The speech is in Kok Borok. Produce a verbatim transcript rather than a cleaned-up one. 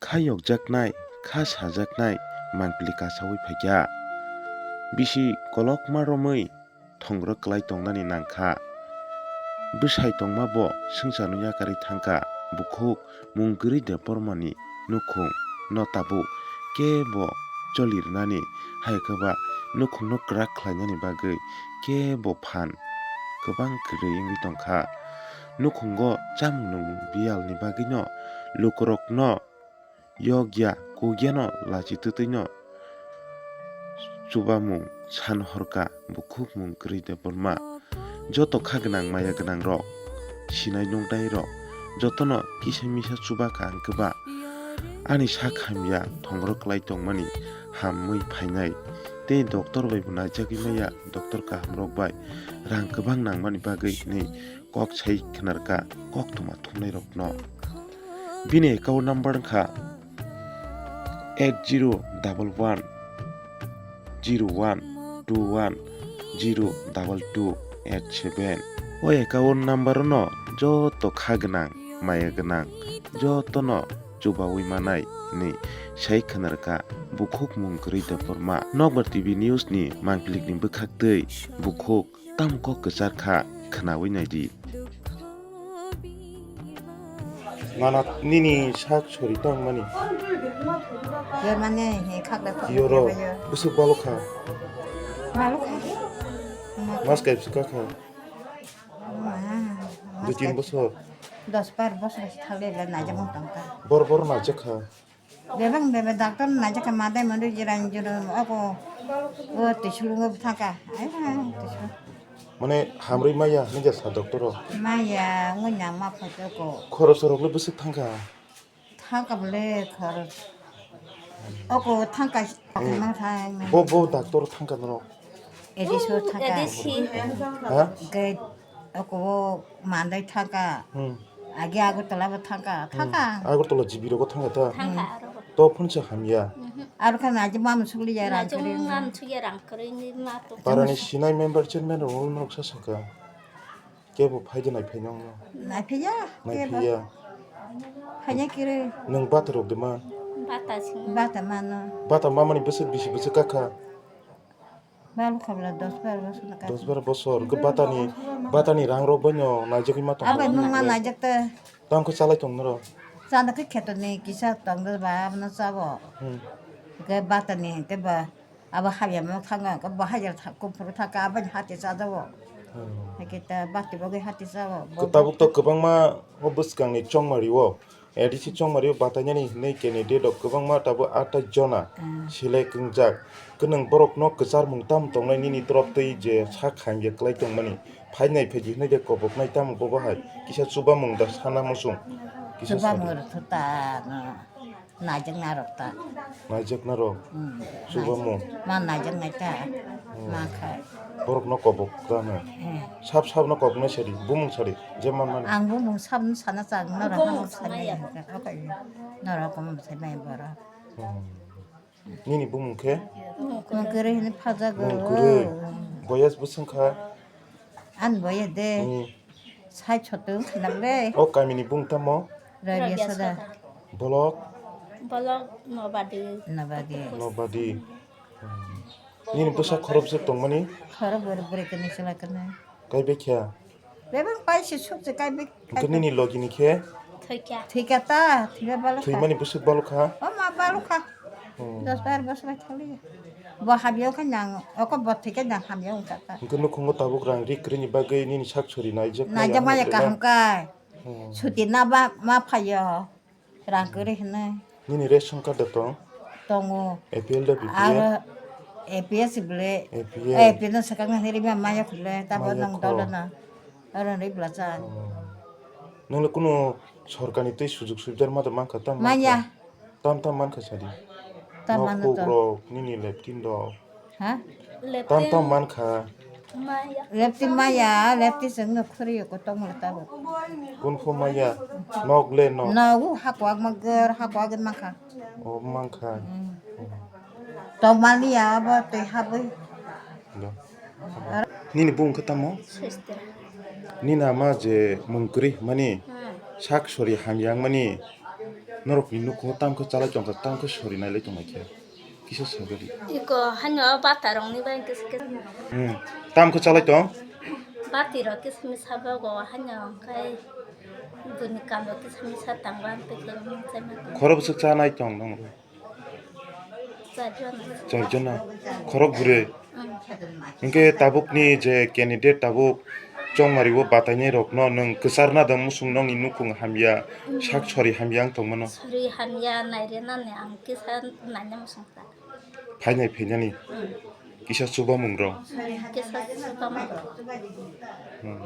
Kha yokjaknai, kha sajaknai mangpili kasaui phaikha. Bisi kolokma romwi thongro kwlai tongnani nangkha. Bwsai tongma bo swngcharno yakarwi thangkha. Bukhuk mung kwrwi Debbarmani nukhung no tabuk kebo choli rwnani, hai khe ba nukhungno kwrak khlainani bagwi kebo phan kwbang kwrwi wngwi tongkha. Nukhungo chamung nwngmung biyalni bagwino lukurokno yokya kukyano lachi twtwino chubamung san horkha bukhuk mung kwrwi Debbarma. Joto kha gwnang maya gwnang rok, sinai nungtai rok jotono kisa misa chubakha ang kwba. Ani sak hamya thongro kwlai tongmani hamwi phainai tei doctor bai bo naijagwi maya, doctor kaham rok bai rang kwbang nangmani bagwi hinwi kok sai khwnarkha koktwma thumnai rokno. Bini account number wngkha eight zero double one zero one two one zero double two eight seven. O account number no joto kha gwnang, maya gwnang jotono chubaui manai hinwi sai khwnarkha bukhuk mung kwrwi Debbarma. Nokbar T V News ni mangpili ni bwkhak twi bukhuk tamo kok kwchar kha, khwnaui naidi. Nana nini sak sori tang mani. Yo mane he khakle khakle Yoro yo. Bwswk balo kha. Balo kha. Mas kai bwswk kha. Dui tin bosor. Dos bar bosor thale le najak tong kha. Bor bor najak kha. Bebak bebak doctor naijak kha, madai madu jiran jiran ako o tisulungo thangkha. Ai, ai, tisulung. Mane hamrwi maya hinwi sa doctor o. Maya ngoi nang ma phato ko. Khorok sorok le bwswk thangkha. Thangkha bole khorok. Oko thangkha. Hmm. Mang thang. Bo, bo doctor thangkha norok. Ediswr thangkha. Ediswr. Ha? Ge, oko mandai thangkha. Hmm. Agi Agartala bo thangkha, hmm, thangkha. Agartala G B rogo thangkha ta? Thangkha, hmm, aro. To phunsa hamya. Mhm. Aro khan aji mam sugli ya rang kari. Mam sugya rang kari ni ma to. Parani sinai member chairman rok nok sa saka. Kebo phaidi nai phaino. Nai phiya, kebo. Nai phiya. Phanya kiri. Nung bata rok de ma? Bata sing. Bata mano. Bata mamani bwswk bisi bwswk kakha. Balo khabla dos bar bosor na dos bar bosor. Ke batani, batani rang rok baino naijagwi ma tong. Abai mung ma naijak te. Tamo khe chalai tong noro. Chana khe kheto ni kisa tong de ba abna chabo. Hmm. Ke batani ke ba abo habya mo thanga ke ba hajar tha ko phuru thaka abani hati chajawo. Hmm. Ke ta bati bagwi hati chawo. Ke tabuk to kwbangma o bwskang ni chongmari o. A D C chongmari batainani hinwi candidate rok kwbangma tabuk atai jona, hmm, select wngjak. Kwnwng borokno kwcharmung tamo tongnai nini torop twi je sak hamya kwlai tongmani? Phainai phaidi hinwi de koboknai tamo bobo hai kisa chubamung da sana muchung? Kisa chubamung sadi. Rwthu ta, no. Naijakna rok ta. Naijakna rok? Hmm. Chubamung? Ma naijaknai ta. Hmm. Ma khai. Borokno kobok ta no? Hmm. Sab sabno koboknai sadi, bumung sadi. Je manmani. Ang bumung sabno sana chang, norok no sai maya. Norok no sai maya borok. Hmm. Nini bumung khe? Mung kwrwi hwnwi phajago. Mung kwrwi. Boyas bwswng kha? Ani boyas de. Hmm. Sai chotwng khnam le. O kamini bumung tamo? Rabia Soda. Bolok? Bolok Nobadi. Nobadi. Nobadi. Hmm. Nini bwsa khorok bwswk tongmani? Khorok bwrwi bwrwi kwnwi chwla kwnwi. Kaibai kha? Bebak pai se suk se kaibai. Hwnkhe nini logi ni khe? Thwikha. Thwikha ta, thwiba balo kha. Thwimani bwswk balo kha? O ma balo kha. Hmm. Dos bar bosor thali. Bo hamya kha nang, oko bo thwikha nang hamya wngkha ta. Hwnkhe nukhungo tabuk rang ri kwrwini bagwi nini sak sori naijak. Naijak maya kaham kai. Hmm. Suti na ba ma phaio. Rang kwrwi hwnwi. Nini ration card da tong? Tongo. A P L da B P L? Aro A P S bwle. A P L. A P L no swkang no hwnwi rima maya khwlai, tamo maya nang kho. Dolo no. Aro rwi bwlachang. Hmm. Nung le kunu sorkar ni twi sujug subida ma da mankha, tam mankha? Maya. Tam tam mankha sadi. Tam mano to. Nok kuk rok, nini leptin rok. Ha? Tam tam mankha. Lepti maya, lepti chwngno khwrwio kotongma tabuk. Kunphu maya, nok le nok. Nogo hakwak ma gor, hakwak mankha. O mankha. Mm. Tongmani ya abo twi habwi. Do. Nini bung khe tamo? Sister. Nini ama je mung kwrwi mani, hmm, sak sori hamya wngmani. Norokni nukho tamkhe chalai tongkha, tamkhe sori nailai tongnai khe. Kisa sagadi. Iko hanya bata rokni bai kisa kisa. Hmm. Tamkhe chalai tong? Bati rok kisa misa bago hanya hwnkhe buni kamo kisa misa tangba tei khe misa ma. Khorok bwswk chanai tong nong? Charjona. Charjona. Khorok bwrwi. Hmm. Hwnkhe tabukni je candidate tabuk chongmari o batainai rokno nwng kwcharna da musung nongni nukhung hamya, hmm, sak sori hamya wng tongmano? Sori hamya nairina ni ang kisa naina musung ta. Phainai phainani. Hmm. Kisa chubamung rok. Kisa chubamung rok. Hmm.